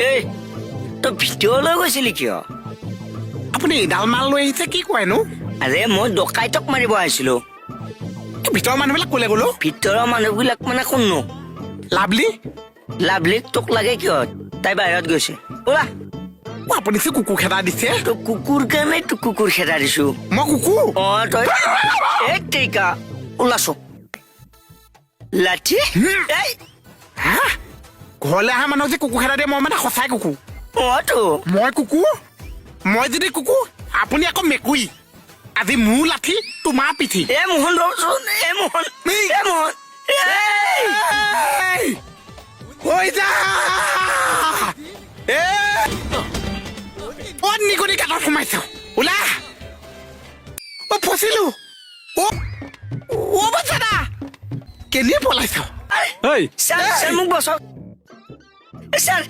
এই, তই ভিতৰলৈ গৈছিলি কিয়? আপুনি এডাল মাল লৈ আহিছে, কি কয়নো? আৰে, মই ডকাইতক মাৰিব আহিছিলো। এই ভিতৰৰ মানুহবিলাক ক'লে গ'লো? ভিতৰৰ মানুহবিলাক মানে কোননো? লাভলি। লাভলিক তোক লাগে কিয়? তাই বাহিৰত গৈছে, ওলা। অ, আপুনি যে কুকুৰ খেদা দিছে। তোক কুকুৰ কাৰণে তোক কুকুৰ খেদা দিছো। মই কুকুৰ? অ, তই এই টেকা ওলাছ লাঠি, এই। হা, ঘৰলৈ অহা মানুহক যে কুকুৰ খেদা দিয়ে, মই মানে সঁচাই কুকুৰ? অ তো। মই কুকুৰ? মই যদি কুকুৰ, আপুনি আকৌ মেকুৰী। আজি মোৰ লাঠি তোমাৰ পিঠি। এ মোহন, ৰচোন। এ মোহন, এ মোহন, এই! এই! ঐ যা, এ ক'ত নিগনি গাঁতত সোমাইছ? ওলা। অ, ফচিলো। অ অ, বাচ্চাদা, কেনে পলাইছ? আৰে, ঐ। ছাৰ, ছাৰ, মোক বচাওক। এ, ছাৰ।